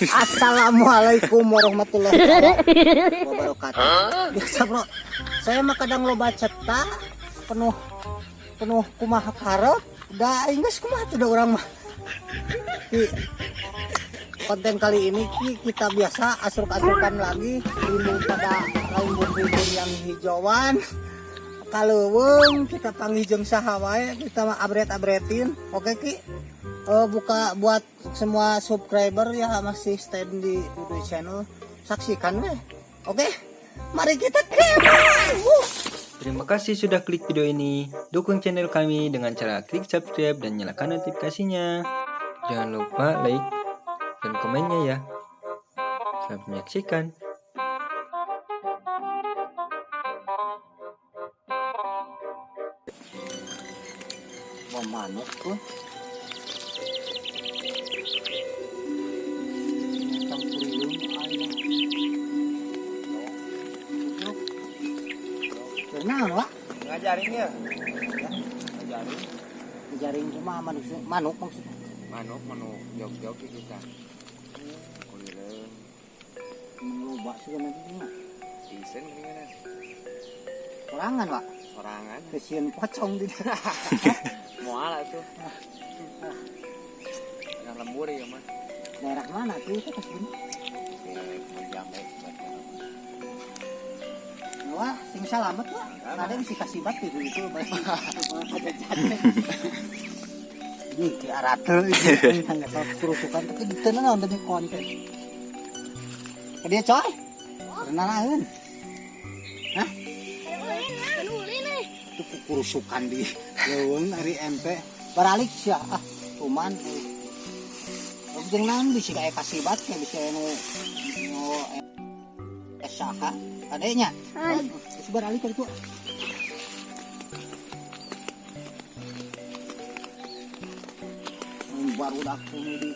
Assalamualaikum warahmatullahi wabarakatuh. Biasa bro, saya mah kadang loba ceta penuh penuh kumaha karep, da geus kumaha tuh da urang mah. Di konten kali ini Ki, kita biasa asruk-asrukan lagi rimbun pada rimbun-rimbun yang hijauan. Kaleuweung kita panggil jeung saha wae, kita mah abret-abretin. Oke Ki. Buka buat semua subscriber ya masih stand di Duduy Channel, saksikan weh. Oke, mari kita kemah. Terima kasih sudah klik video ini. Dukung channel kami dengan cara klik subscribe dan nyalakan notifikasinya. Jangan lupa like dan komennya ya. Selamat menyaksikan. Wah, manuk tuh. Nah, Wak. Ngajarin ya? Ngajarin. Ngajarin kumaha manuk, manuk maksudnya. Manuk, manuk jog-jog gitu kan. Kulileung. Loba sih nanti mah. Isen gimana? Sorangan, Wak. Sorangan. Kesieun pocong di Moal atuh. Yang lembur ya mah. Daerah mana tuh itu kesini? Wah, sing salamet lah. Ada yang si kasibat gitu itu. Ini di arate ini hanya kerusukan tapi di teu naon demi konten. Ke dia coy. Renanaeun. Hah? Itu kurusukan di leuweung ari ente. Baralik sia ah, cuman jeung naon bisa aya kasibat ya bisa nu nu saha adanya. Terus beralih ke itu. Baru aku di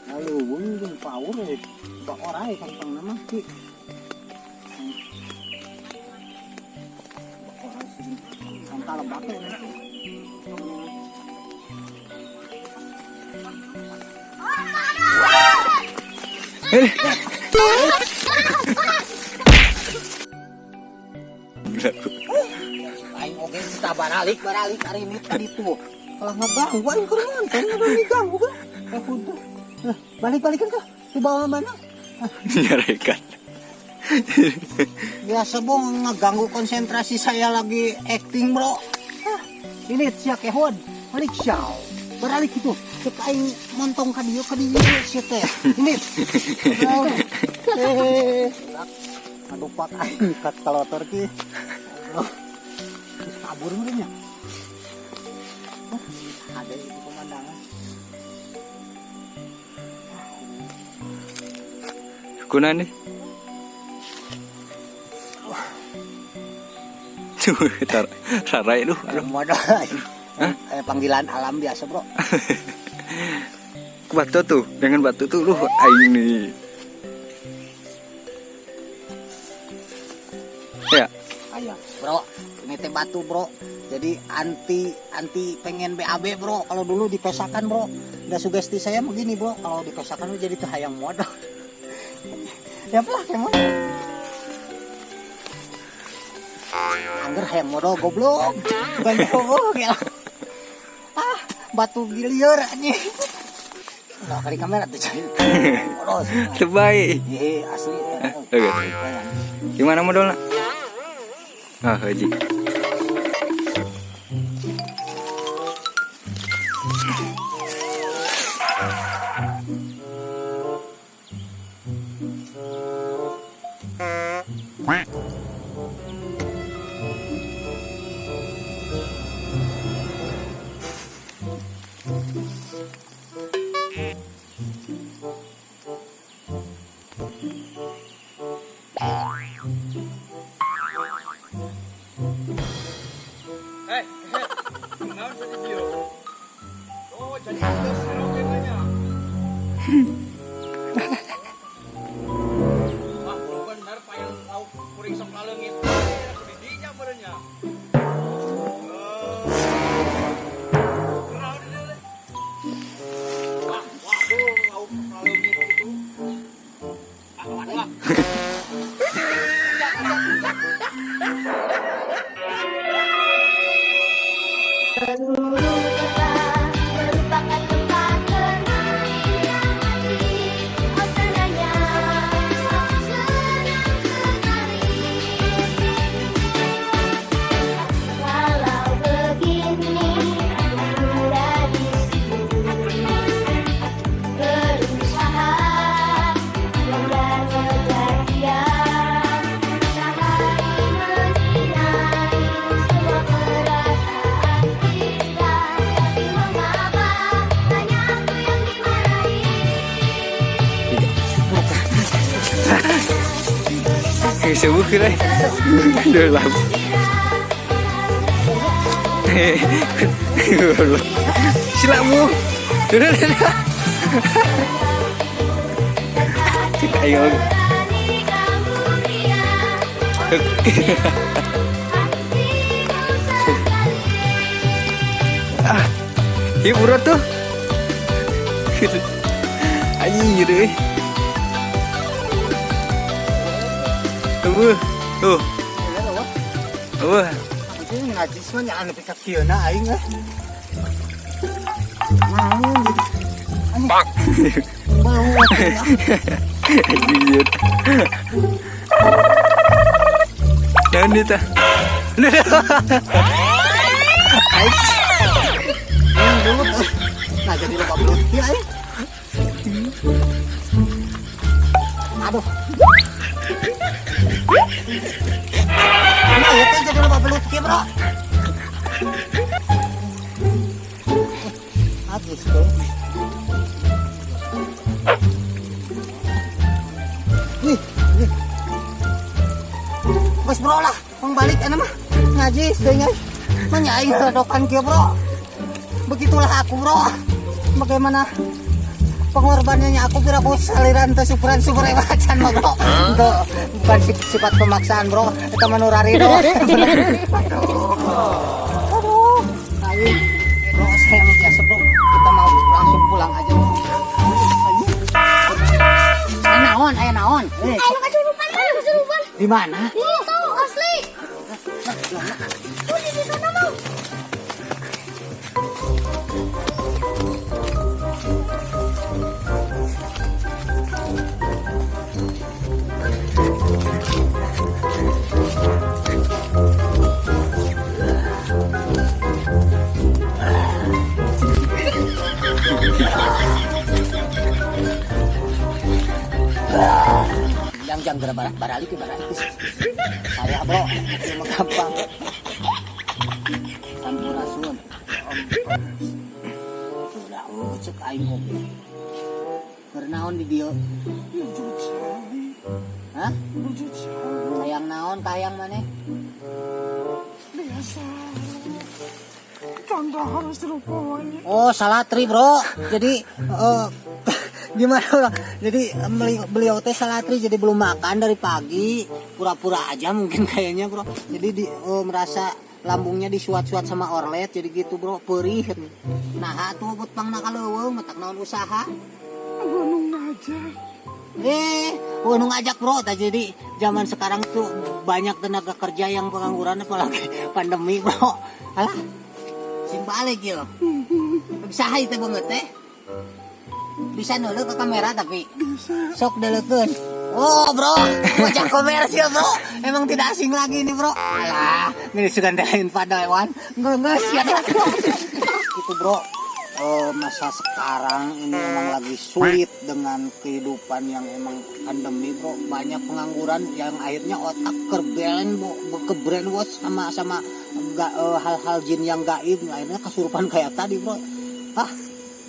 leuweung jeung paur we. Bak orai kantong nama ki. Bak orai sih. Kantong lebak we. Aing oge kita baralik baralik hari ini tadi tuh. Kalau ngeganggu aing keur nonton udah diganggu kan. Eh kudu. Balik-balikan ke di bawah mana? Nyarekan. Biasa bong ngeganggu konsentrasi saya lagi acting bro. Hah, ini sia kehon. Balik sia. Beralik itu. Cek aing montong ka dieu sia teh. Ini. Aduh pak aing kat kalotor ki. Terus kabur meureun nya. Ada itu pemandangan. Kunan nih. Tuh, rarai lu. Aduh. Modal. Panggilan alam biasa, bro. Batu tuh, dengan batu tuh lu aing nih. Ya. Ayo, bro. Ini teh batu, bro. Jadi anti anti pengen BAB, bro. Kalau dulu dipesakan, bro. Udah sugesti saya begini, bro. Kalau dipesakan jadi tuh hayang modal. Ya lah, emang. Angger hayang modal goblok. Bukan goblok ya. Ah, batu gilieur anjing. Nah, kali kamera tuh cari. Modal. Terbaik. Iya, asli. Oke. Gimana modalnya? Ah, haji. Oh, jadi kita seru banyak. Wah, bener payang lauk kuring sok laleungit. Aku di dinya beureunya. Merupakan tempat bermainnya hati. Oh senangnya, aku senang sekali. Walau begini, aku gadisku berusaha mengejar-ngejar dia. Sehari menyinari semua perasaan kita. Tapi mengapa hanya aku yang dimarahi? Sebuah kira. Udah lah. Silamu. Udah udah. Cek ayo. Berani kamu pria, hatiku sekali. Ah. Ieu urut tuh. Anjing gitu euy. Tuh, tuh. Eueuh. Anjing najis mah nya anu pika kieu na aing eh. Naon jadi. Anjing. Bau atuh, ah. Anjir. Naon ieu tah? Aing. Aing belut. Nah jadi lupa belut kieu aing. Aduh. Nah, ya teh jadi lupa belut kieu, Bro. Najis tuh. Ih, ih. Bos bro lah, mau balik enak mah. Najis deh nya. Manya aing redokan kieu, Bro. Begitulah aku, Bro. Bagaimana pengorbanannya aku kira aku saliran teh syukuran syukur macan mah, Bro. Itu bukan sifat pemaksaan, Bro. Itu menurari do. Aduh. Aduh. Aing, bro, saya mau biasa, Bro. Kita mau langsung pulang aja, Bro. Aya naon, aya naon. Eh, Ayo kesurupan, ayo kesurupan. di mana? Itu asli. Tuh di sana mau. Yang jang geura barak baralik baralik. Saya bro, ieu mah gampang. Sampurasun. Udah, oh, cek aing oge. Keur naon di dieu? Hah? Hayang naon kahayang maneh? Biasa. Contoh harus rupanya. Oh, salatri, Bro. Jadi gimana, Bro? Jadi beliau teh salatri jadi belum makan dari pagi, pura-pura aja mungkin kayaknya, Bro. Jadi merasa lambungnya disuat-suat sama orlet jadi gitu, Bro, perih. Nah, tuh buat pangna kaleuweung matak naon usaha. Gunung aja. Eh, nu ngajak bro, tah jadi zaman sekarang tuh banyak tenaga kerja yang pengangguran apalagi pandemi bro. Alah, sing balik yo. Bisa teh banget teh. Bisa nulu ke kamera tapi Bisa. sok deleukeun. Oh bro, wajah komersil bro. Emang tidak asing lagi nih bro. Alah, ini sudah lain pada hewan. Nggak ya. Gitu bro. Masa sekarang ini emang lagi sulit dengan kehidupan yang emang pandemi bro. Banyak pengangguran yang akhirnya otak ke brainwash sama sama nggak, hal-hal jin yang gaib. Akhirnya kesurupan kayak tadi bro. Ah,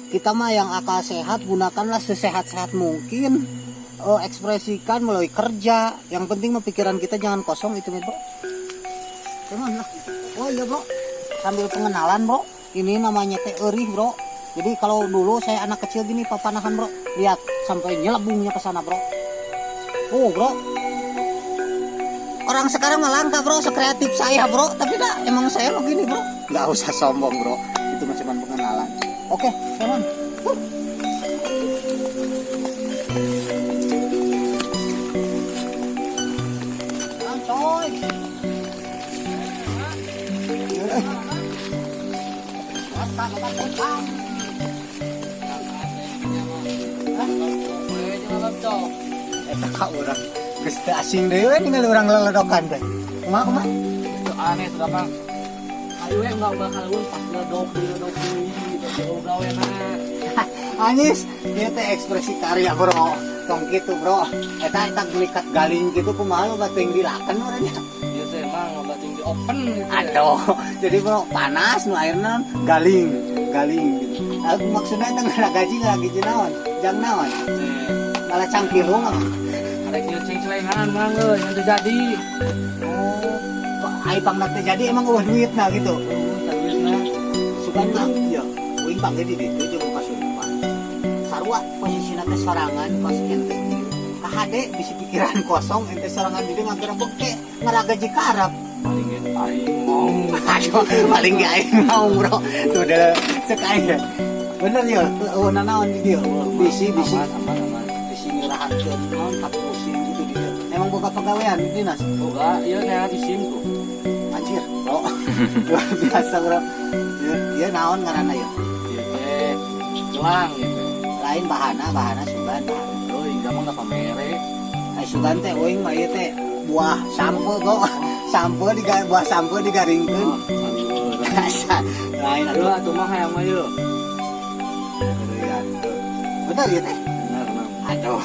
kita mah yang akal sehat gunakanlah sesehat-sehat mungkin. Ekspresikan melalui kerja. Yang penting mah pikiran kita jangan kosong itu bro. Cuman lah. Oh iya bro, sambil pengenalan bro. Ini namanya teh eurih bro. Jadi kalau dulu saya anak kecil gini papanahan bro. Lihat sampai nyelebungnya ke sana bro. Oh bro. Orang sekarang mah langka bro, sekreatif saya bro. Tapi dah emang saya begini bro. Nggak usah sombong bro. Itu mah cuma pengenalan. Oke, come on. Huh. Eta ka urang. Geus teu asing deui we ningali urang leledokan teh. Kumaha, kumaha? Itu aneh sudah, Mang. Ayo we enggak bakal pas ledok ledok gitu jauh gawe na. Anyis, ieu teh ekspresi karya, bro. Tong kitu, bro. Eta eta gelikat galing gitu kumaha lo teuing dilaken urangnya. Ieu teh emang bating di open gitu. Aduh, jadi bro panas nu airna galing, galing gitu. Aku maksudnya itu nggak gaji lagi naon, jang naon, malah cangkirung apa? Arek ieu cengcelengan, Mang, euy, yang terjadi. Oh, ai pangna teh jadi emang euweuh duitna gitu. Oh, duitna. Sugan mah, ya, uing panggil di ditu jeung kasurupan. Sarua posisina teh sorangan pas ente kieu. Kahade bisi pikiran kosong ente sorangan di dieu ngagerebek teh ngaragaji karep. Paling ge aing mau. Aduh, paling ge aing mau, bro. Tuh udah cek aing. Bener ya, euweuh nanaon di dieu. Bisi bisi Aman, aman, aman. Bisi ngerahankeun naon tak pusing gitu di dieu. Emang boga pagawean di dinas? Boga, ieu neangan isim tuh. Anjir, bro. Luar biasa, bro. Ieu ieu naon ngaranna ya? Ieu teh gelang gitu. Lain bahana, bahana sugan bahana. Euy, gampang da pamere. Ai sugan teh uing mah ieu teh buah sampe kok. Sampe di buah sampe digaringkeun. Oh, saliweur. Lain Aduh, atuh. atuh mah hayang mah yeuh. Keurian. Bener ya teh? Bener, Mang. Aduh,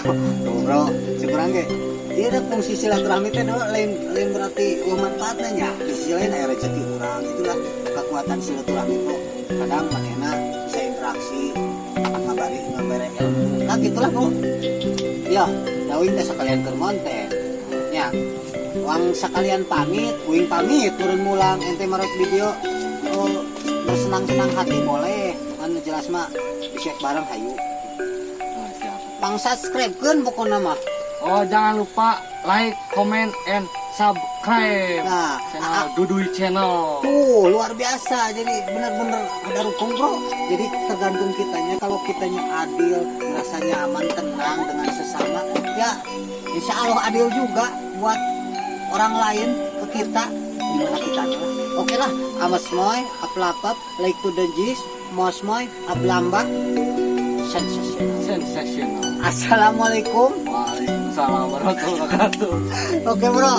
tuh bro, sekurang ge. Iya ada fungsi silaturahmi teh no, lain lain berarti euweuh manfaatna nya. Di sisi lain aya rezeki urang, itulah kekuatan silaturahmi, bro. Kadang manehna bisa interaksi, ngabari ngabere ilmu. Nah gitulah, bro. Ya, da uing teh sekalian keur ngonten. Ya, uang sekalian pamit, uing pamit turun mulang ente marek video. Oh, bersenang-senang hati boleh. Kan jelas mah bisa bareng hayu. Oh, siap. Pang subscribe kan pokoknya mah. Oh, jangan lupa like, comment, and subscribe. Nah, Channel Duduy Channel. Tuh luar biasa. Jadi benar-benar ada rukun, bro. Jadi tergantung kitanya. Kalau kitanya adil, merasa nyaman, tenang dengan sesama, ya insya Allah adil juga buat orang lain ke kita. Gimana kita lah. Oke lah, amas moy, aplapap, like to the gist, mos moy, ablamba, sensasional. Sensasional. Assalamualaikum. Waalaikumsalam warahmatullahi wabarakatuh. Oke bro.